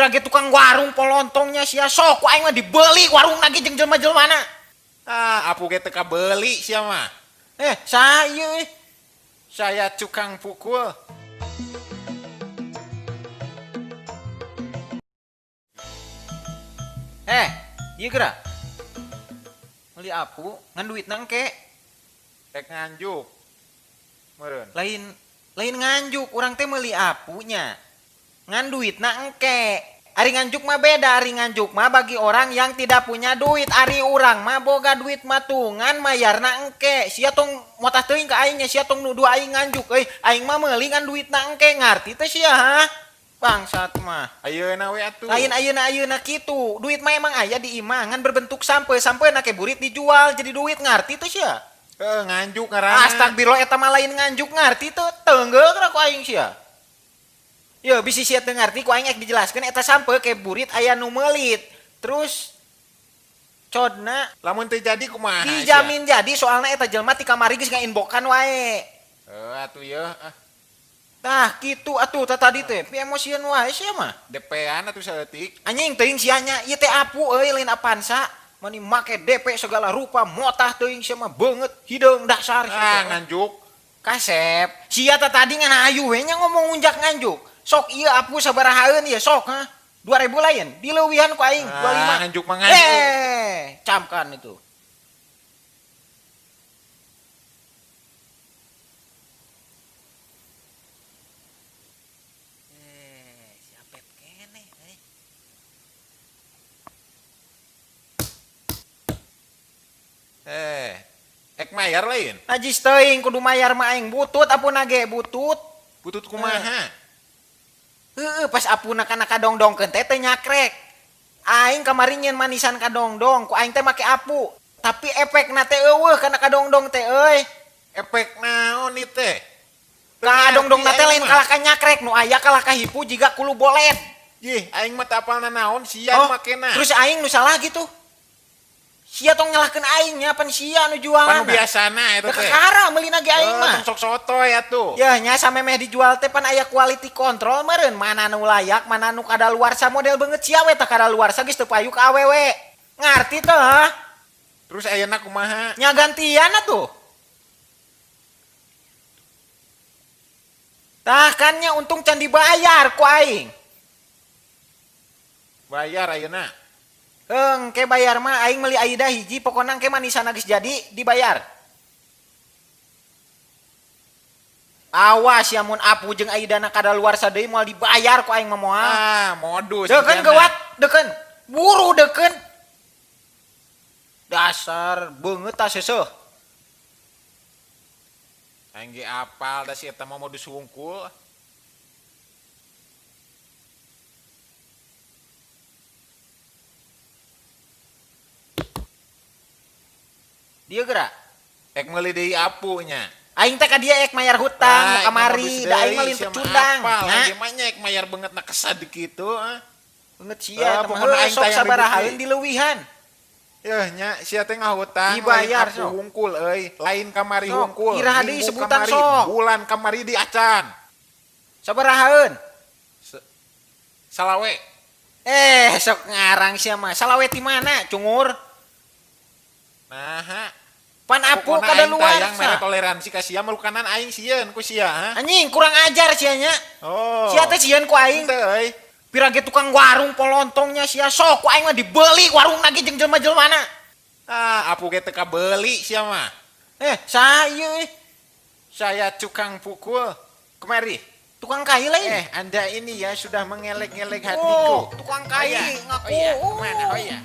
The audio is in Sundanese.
Pirage tukang warung polontongnya sia sok ku aing mah dibeli warung lagi jeung jelema-jelemana. Ah, apu ge teu kabeuli sia mah. Eh, saya eh. Saya tukang pukul. Eh, ieu geura. Meuli apu ngan duit nangke. Rek nganjuk. Meureun. Lain nganjuk, urang teh meuli apunya. Ngan duitna engke. Ari nganjuk mah beda, ari nganjuk mah bagi orang yang tidak punya duit, ari urang mah boga duit matungan mayarna engke. Sia tong motah teuing ka aing nya, sia tong nuduh aing nganjuk euy. Aing mah meuli ngan duitna engke, ngarti teh sia ha? Bangsat mah. Ayeuna we atuh. Lain ayeuna-ayeuna kitu. Duit mah emang aya di imah ngan berbentuk sampe, sampeuna ke burit dijual jadi duit, ngarti teh sia? Heuh, nganjuk ngaranna. Astagfirullah eta mah lain nganjuk, ngarti teu? Teunggeul ku aing sia. Yo bisi sia teu ngarti ku aing ek dijelaskeun eta sampe ke burit aya nu meulit. Terus codna lamun teu jadi kumaha? Dijamin jadi soalna eta jelema ti kamari geus ngainbokan wae. Heuh atuh yeuh ah. Tah kitu atuh tah tadi teh pi emosian wae sia mah. DP-an atuh saeutik. Anjing teuing sia nya ieu teh apu euy lain Avanza. Mani make DP segala rupa motah teuing sia mah beungeut hideung dasar sia. Ah nganjuk. Kasep. Sia tah tadi ngan hayu we nya ngomong unjak nganjuk. Sok ieu apu sabarahaeun ieu sok ha. 2000 lain dileuwihan ku aing 25. Nganjuk mah nganjuk. Eh, camkan itu. Eh, si Apep keneh euy. Eh, ek mayar lain. Najis teuing kudu mayar mah aing butut apuna ge butut. Butut kumaha? Heeh, pas apuna kana kadongdongkeun teh teu nyakrek. Aing kamari nyeun manisan kadongdong, ku aing teh make apu. Tapi efekna teh eueuh kana kadongdong teh euy. Efek naon ieu teh? Kadongdongna teh lain kalah ka nyakrek, nu aya kalah ka hipu jiga kulu bolet. Yih, aing mah teu apalna naon sia oh, makena. Terus aing nu salah gitu. Sia tong nyalahkeun aing nya pan sia nu jualan. Pan biasana eta teh. Kakara meulina ge aing mah. Tong sok sotoy atuh. Ya nya samemeh dijual teh pan aya quality control meureun, mana nu layak, mana nu kadaluarsa model beungeut sia we tah kadaluarsa geus teu payu ka awewe. Ngarti teh ha? Terus ayeuna kumaha? Nya gantian atuh. Tah kan nya untung can dibayar ku aing. Bayar ayeuna. Engke bayar mah aing meuli Aida hiji pokona engke manisan geus jadi dibayar. Awas ya mun apu jeung Aidana kadaluarsa deui moal dibayar ku aing mah moal. Ah, modus. Deukeun geuwat, deukeun. Buru deukeun. Dasar beungeut tah seuseuh. Aing ge apal da si eta mah modus hungkul. Dia gerak. Ek meuli deui apunya. Aing teh ka dia ek mayar hutang nu kamari, da aing mah lain pecundang. Nya mah nya ek mayar beungeut na kesad kitu ah. Beungeut sia eta mah sok sabarahaeun dileuwihan. Yeuh nya sia teh ngahutang dibayar apu hungkul euy, lain kamari hungkul. Iraha deui sebutan sok. Bulan kamari di acan. Sabarahaeun? Salawe. Eh, sok ngarang sia mah. Salawe ti mana, cungur? Naha. Pan apu kadaluarsa. Aing mere toleransi ka sia melukanan aing sieun ku sia ha. Anjing kurang ajar sia nya. Oh. Sia teh sieun ku aing. Teu euy. Pirage tukang warung polontongnya sia sok ku aing mah dibeli warung lagi jeung jelema-jelemana. Ah, apu ge teu kabeuli sia mah. Eh, saya eh. Saya tukang pukul. Kemari. Tukang kai lain. Eh, Anda ini ya sudah mengelek-ngelek hatiku. Oh, tukang kai oh, ngaku. Oh, iya. Kemana? Oh iya.